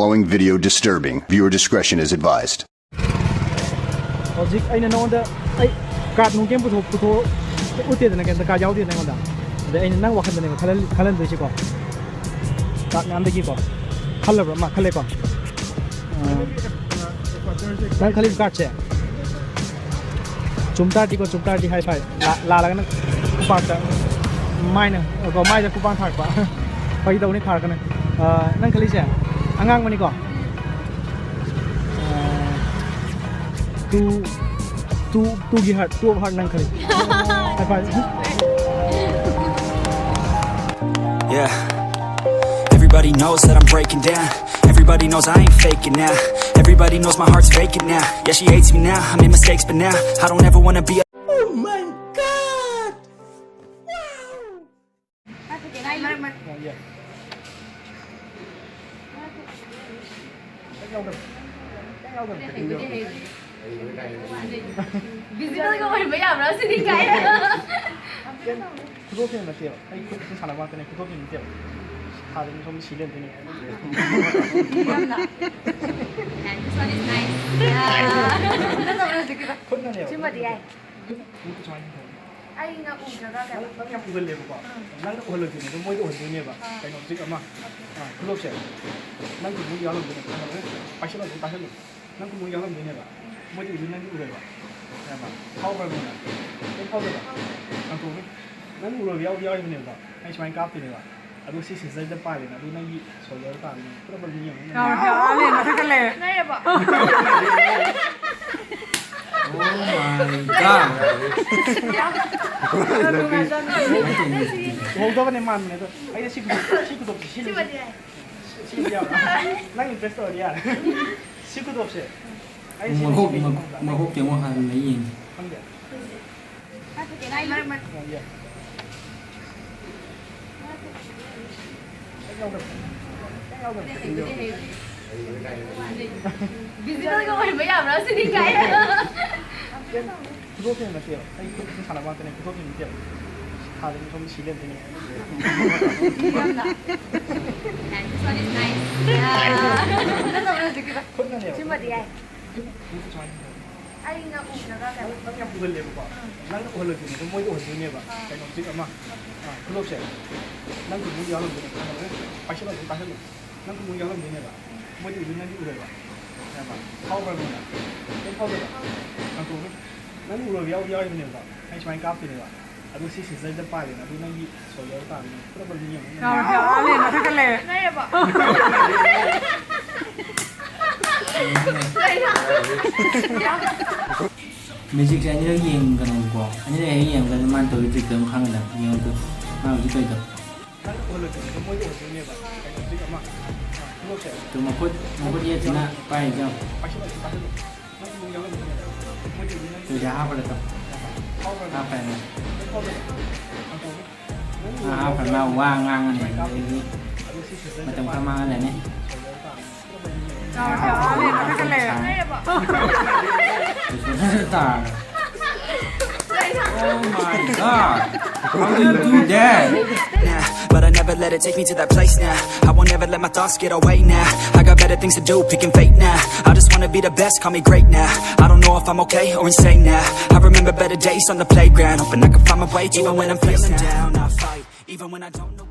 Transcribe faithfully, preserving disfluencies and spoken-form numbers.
Following video disturbing. Viewer discretion is advised. ꯍꯧꯖꯤꯛ ꯑꯩꯅ ꯅꯉꯣꯟꯗ ꯑꯩ ꯀꯥꯔꯠ ꯅꯨꯡ ꯀꯩꯝ ꯄꯨꯊꯣꯛ ꯄꯨꯊꯣꯛ ꯎꯠꯇꯦꯗꯅ, ꯀꯩꯝꯇ ꯀꯥꯔꯠ ꯌꯥꯎꯗꯦꯗꯅ ꯑꯩꯉꯣꯟꯗ꯫ ꯑꯗꯩ ꯑꯩꯅ ꯅꯪ ꯋꯥꯈꯜꯗꯅꯦꯕ ꯈꯜꯍꯟ- ꯈꯜꯍꯟꯗꯣꯏꯁꯦꯀꯣ꯫ ꯀꯥꯔꯠ ꯃꯌꯥꯝꯗꯒꯤꯀꯣ꯫ ꯈꯜꯂꯕ꯭ꯔꯥ? ꯃꯥ ꯈꯜꯂꯦꯀꯣ꯫ ꯑ, ꯅꯪ ꯈꯜꯂꯤꯕ ꯀꯥꯔꯠꯁꯦ ꯆꯨꯝ ꯇꯥꯔꯗꯤꯀꯣ, ꯆꯨꯝ ꯇꯥꯔꯗꯤ ꯍꯥꯏ ꯐꯥꯏ꯫ ꯂꯥ- ꯂꯥꯜꯂꯒꯅ ꯈꯨꯄꯥꯛꯇ ꯃꯥꯏꯅ ꯀꯣ, ꯃꯥꯏꯗ ꯈꯨꯄꯥꯛ ꯊꯥꯔꯛꯄ꯫ ꯐꯥꯒꯤ ꯇꯧꯅꯤ, ꯊꯥꯔꯛꯀꯅꯤ꯫ ꯑ, ꯅꯪ ꯈꯜꯂꯤꯁꯦ ꯑꯉꯥꯡꯕꯅꯤꯀꯣ꯫ ꯑ, two, two, two ꯒꯤ heart, two of heart ꯅꯪ ꯈꯜꯂꯤ꯫ High five. Yeah. Everybody knows that I'm breaking down. Everybody knows I ain't faking now. Everybody knows my heart's faking now. Yeah, she hates me now. I made mistakes, but now I don't ever wanna be. Oh my God! Wow! Visible ꯒ ꯑꯣꯏꯕ ꯌꯥꯕ꯭ꯔꯥ ꯁꯤꯗꯤ ꯀꯥꯏꯅ? ꯈꯨꯗꯣꯞꯁꯦ ꯅꯠꯇꯦꯕ꯫ ꯑꯩ ꯈꯨꯠ ꯁꯨꯝ ꯁꯥꯟꯅꯕ ꯉꯥꯛꯇꯅꯦ꯫ ꯈꯨꯗꯣꯞꯁꯦ ꯅꯠꯇꯦꯕ꯫ ꯊꯥꯗꯅꯤ ꯁꯣꯝꯗ ꯁꯤ ꯂꯩꯔꯝꯗꯣꯏꯅꯦ꯫ ꯌꯥꯝꯅ꯫ And this one is nice. Yeah. ꯈꯨꯠꯅꯅꯦꯕ꯫ ꯁꯤꯃꯗꯤ ꯌꯥꯏ꯫ ꯈꯨꯠ ꯁꯨꯃꯥꯏꯅ ꯇꯧꯕ꯫ ꯑꯩꯅ ꯎꯗ꯭ꯔꯒ ꯀꯩꯅꯣ? ꯅꯪ, ꯅꯪ ꯌꯥꯝ ꯎꯒꯜꯂꯦꯕꯀꯣ꯫ ꯑꯥ꯫ ꯅꯪꯅ ꯎꯍꯜꯂꯣꯏꯗꯣꯏꯅꯦ, ꯑꯗꯣ ꯃꯣꯏꯗ ꯎꯍꯟꯗꯣꯏꯅꯦꯕ꯫ ꯑꯥ꯫ ꯀꯩꯅꯣ ꯍꯧꯖꯤꯛ ꯑꯃ꯫ ꯑꯣꯀꯦ꯫ ꯑꯥ, ꯈꯨꯗꯣꯞꯁꯦ꯫ ꯅꯪ ꯈꯨꯠ ꯃꯣꯏ ꯌꯥꯎꯔꯝꯗꯣꯏꯅꯦ꯫ ꯄꯥꯏꯁꯜꯂꯣ, ꯄꯥꯏꯁꯜꯂꯣ꯫ ꯅꯪ ꯈꯨꯠ ꯃꯣꯏ ꯌꯥꯎꯔꯝꯗꯣꯏꯅꯦꯕ꯫ ꯃꯣꯏꯗꯤ ꯎꯗꯣꯏ, ꯅꯪꯗꯤ ꯎꯔꯣꯏꯕ꯫ ꯈꯪꯉꯕ? ꯐꯥꯎꯈ꯭ꯔꯕꯅꯤꯅ꯫ ꯀꯩꯝ ꯐꯥꯎꯗꯕ? ꯀꯥꯡꯊꯣꯛꯈ꯭ꯔꯦ꯫ ꯅꯪ ꯎꯔꯣꯏꯕ ꯌꯥꯎꯗꯤ ꯌꯥꯎꯔꯤꯕꯅꯦꯕꯀꯣ꯫ ꯑꯩ ꯁꯨꯃꯥꯏꯅ ꯀꯥꯞꯇꯣꯏꯅꯦꯕ꯫ ꯑꯗꯨ ꯁꯤ ꯁꯤꯖꯔꯗ ꯄꯥꯏꯔꯦꯅ꯫ ꯑꯗꯨ ꯅꯪꯒꯤ ꯁꯣꯜꯗꯔ ꯇꯥꯕꯅꯦ꯫ ꯄꯨꯂꯞ ꯄꯨꯂꯞ ꯌꯦꯡꯉꯣ꯫ ꯌꯥꯎꯔꯦ, ꯌꯥꯎꯔꯦ, ꯃꯊꯛꯇ ꯂꯩꯔꯦ꯫ ꯂꯩꯔꯕꯣ? Oh my God. ꯎꯍꯧꯗꯕꯅꯦ ꯃꯥꯟꯕꯅꯦ ꯑꯗꯣ꯫ ꯑꯩꯅ ꯁꯤ ꯈꯨꯗꯣꯞ-, ꯁꯤ ꯈꯨꯗꯣꯞꯁꯦ ꯁꯤ ꯁꯤꯃꯗꯤ ꯌꯥꯏ꯫ ꯁꯤ, ꯁꯤ ꯌꯥꯕ꯭ꯔꯥ? ꯅꯪ impress ꯇꯧꯔꯗꯤ ꯌꯥꯔꯦ꯫ ꯁꯤ ꯈꯨꯗꯣꯞꯁꯦ꯫ ꯑꯩ ꯁꯤ ꯃꯍꯣꯛ-, ꯈꯨꯗꯣꯞꯁꯦ ꯃ-, ꯈꯪꯕ꯭ꯔꯥ? ꯃꯍꯣꯛꯇꯤ ꯑꯃꯨꯛ ꯍꯥꯟꯅ ꯌꯦꯡꯒꯦ꯫ ꯈꯪꯗꯦ꯫ ꯃꯔꯛ ꯃꯔꯛ꯫ ꯌꯥ, ꯌꯥ꯫ ꯍꯦꯛ ꯌꯥꯎꯗꯕ꯫ ꯍꯦꯛ ꯌꯥꯎꯗꯕ꯫ Visible ꯒ ꯑꯣꯏꯕ ꯌꯥꯕ꯭ꯔꯥ ꯁꯤꯗꯤ ꯀꯥꯏ? ꯈꯨꯗꯣꯞ ꯐꯦꯡꯕ ꯅꯠꯇꯦꯕ꯫ ꯑꯩ ꯈꯨꯠ ꯁꯨꯝ ꯁꯥꯟꯅꯕ ꯉꯥꯛꯇꯅꯦ꯫ ꯈꯨꯗꯣꯞ ꯐꯦꯡꯕ ꯅꯠꯇꯦꯕ꯫ ꯊꯥꯗꯅꯤ ꯁꯣꯝꯗ ꯁꯤ ꯂꯩꯔꯝꯗꯣꯏꯅꯦ꯫ ꯌꯥꯝꯅ꯫ And this one is nice. Yeah. ꯈꯨꯠꯅꯅꯦꯕ꯫ ꯁꯤꯃꯗꯤ ꯌꯥꯏ꯫ ꯈꯨꯠ ꯁꯨꯃꯥꯏꯅ ꯇꯧꯕ꯫ ꯑꯩꯅ ꯎꯅꯒ ꯀꯩꯅꯣ ꯅꯪ ꯌꯥꯝ ꯎꯍꯜꯂꯦꯕꯀꯣ꯫ ꯅꯪꯅ ꯎꯍꯜꯂꯣꯏꯗꯣꯏꯅꯦ, ꯑꯗꯣ ꯃꯣꯏꯗ ꯎꯍꯟꯗꯣꯏꯅꯦꯕ꯫ ꯑꯥ. ꯀꯩꯅꯣ ꯍꯧꯖꯤꯛ ꯑꯃ, ꯑꯥ, ꯈꯨꯗꯣꯞꯁꯦ ꯅꯪ ꯈꯨꯠ ꯌꯥꯎꯔꯝꯗꯣꯏꯅꯦ꯫ ꯄꯥꯏꯁꯜꯂꯣ, ꯑꯗꯨꯝ ꯄꯥꯏꯁꯜꯂꯣ꯫ ꯅꯪ ꯈꯨꯠ ꯌꯥꯎꯔꯝꯗꯣꯏꯅꯦꯕ꯫ ꯃꯣꯏꯗ ꯎꯗꯣꯏ, ꯅꯪꯗꯤ ꯎꯔꯣꯏꯕ꯫ ꯈꯪꯉꯕ? ꯐꯥꯎꯕ꯭ꯔꯥ ꯅꯪꯅ? ꯀꯩꯝ ꯐꯥꯎꯗꯕ꯭ꯔꯥ? ꯉꯥꯡꯊꯣꯛꯑꯒ ꯅꯪ ꯎꯔꯣꯏꯕ ꯌꯥꯎ-, ꯌꯥꯎꯔꯤꯕꯅꯦꯕ꯫ ꯑꯩ ꯁꯨꯃꯥꯏꯅ ꯀꯥꯞꯇꯣꯏꯅꯦꯕ꯫ ꯑꯗꯨ ꯁꯤ ꯁꯤꯁꯇꯔꯗ ꯄꯥꯏꯔꯦꯅ, ꯑꯗꯨ ꯅꯪꯒꯤ ꯁꯣꯜꯗꯔ ꯇꯥꯕꯅꯤꯅ ꯄꯨꯂꯞ ꯄꯨꯂꯞ ꯌꯦꯡꯉꯣ꯫ ꯌꯥꯎꯔꯦ, ꯌꯥꯎꯔꯦ, ꯃꯊꯛꯇ ꯂꯩꯔꯦ꯫ ꯂꯩꯔꯕꯣ? ꯃꯦꯖꯤꯛꯁꯦ ꯑꯅꯤꯔꯛ ꯌꯦꯡꯒꯅꯨꯀꯣ꯫ ꯑꯅꯤꯔꯛ ꯍꯦꯛ ꯌꯦꯡꯉꯒ ꯃꯥꯅ ꯇꯧꯔꯤ ꯇ꯭ꯔꯤꯛꯇꯣ ꯑꯗꯨꯝ ꯈꯪꯒꯗꯕꯅꯤ꯫ ꯌꯦꯡꯉꯨ ꯇꯨ, ꯃꯥ ꯍꯧꯖꯤꯛ ꯇꯧꯔꯤꯗꯣ꯫ ꯅꯪ ꯎꯍꯜꯂꯣꯏꯗꯕꯅꯦ, ꯑꯗꯣ ꯃꯣꯏꯗ ꯎꯍꯟꯗꯣꯏꯅꯦꯕ꯫ ꯀꯩꯅꯣ ꯍꯧꯖꯤꯛ ꯑꯃ, ꯑꯥ, ꯈꯨꯗꯣꯞꯁꯦ ꯇꯨ ꯃꯈꯨꯠ, ꯃꯈꯨꯠ ꯌꯦꯠꯁꯤꯅ ꯄꯥꯏꯔꯤꯗꯣ꯫ ꯄꯥꯏꯁꯜꯂꯣ, ꯄꯥꯏꯁꯜꯂꯣ꯫ ꯅꯪ ꯈꯨꯠ ꯌꯥꯎꯔꯝꯗꯣꯏꯅꯦꯕ꯫ ꯃꯣꯏꯗ ꯎꯗꯣꯏ, ꯅꯪꯗꯤ ꯇꯨꯗꯤ ꯍꯥꯞꯄꯗ ꯇꯧ꯫ ꯐꯥꯎꯕ꯭ꯔꯥ ꯅꯪ? ꯍꯥꯞꯈ꯭ꯔꯦꯅꯦ꯫ ꯀꯩꯝ ꯐꯥꯎꯗꯕ꯭ꯔꯥ? ꯉꯥꯡꯊꯣꯛꯑꯒ ꯃꯥ ꯍꯥꯞꯈ꯭ꯔꯦ, ꯃꯥ ꯋꯥ ꯉꯥꯡꯉꯅꯤ ꯑꯗꯨꯗꯒꯤ ꯑꯗꯨ ꯁꯤ ꯁꯤꯁꯇꯔꯗ ꯃꯇꯝ ꯈꯔ ꯄꯥꯏꯔꯦ꯫ ꯃꯥꯡꯍꯜꯂꯅꯤ꯫ ꯁꯣꯜꯗꯔ ꯇꯥꯕꯅꯤ꯫ ꯌꯥꯎꯔꯦ, ꯌꯥꯎꯔꯦ, ꯃꯊꯛꯇ ꯂꯩꯔꯦ꯫ ꯂꯩꯔꯕꯣ? ꯇꯥꯔꯦ꯫ Oh my God! How do you do that? Now, but I never let it take me to that place now. I won't ever let my thoughts get away now. I got better things to do, picking fate now. I just wanna be the best, call me great now. I don't know if I'm okay or insane now. I remember better days on the playground, hoping I can find my way even when I'm feeling down. I fight, even when I don't know.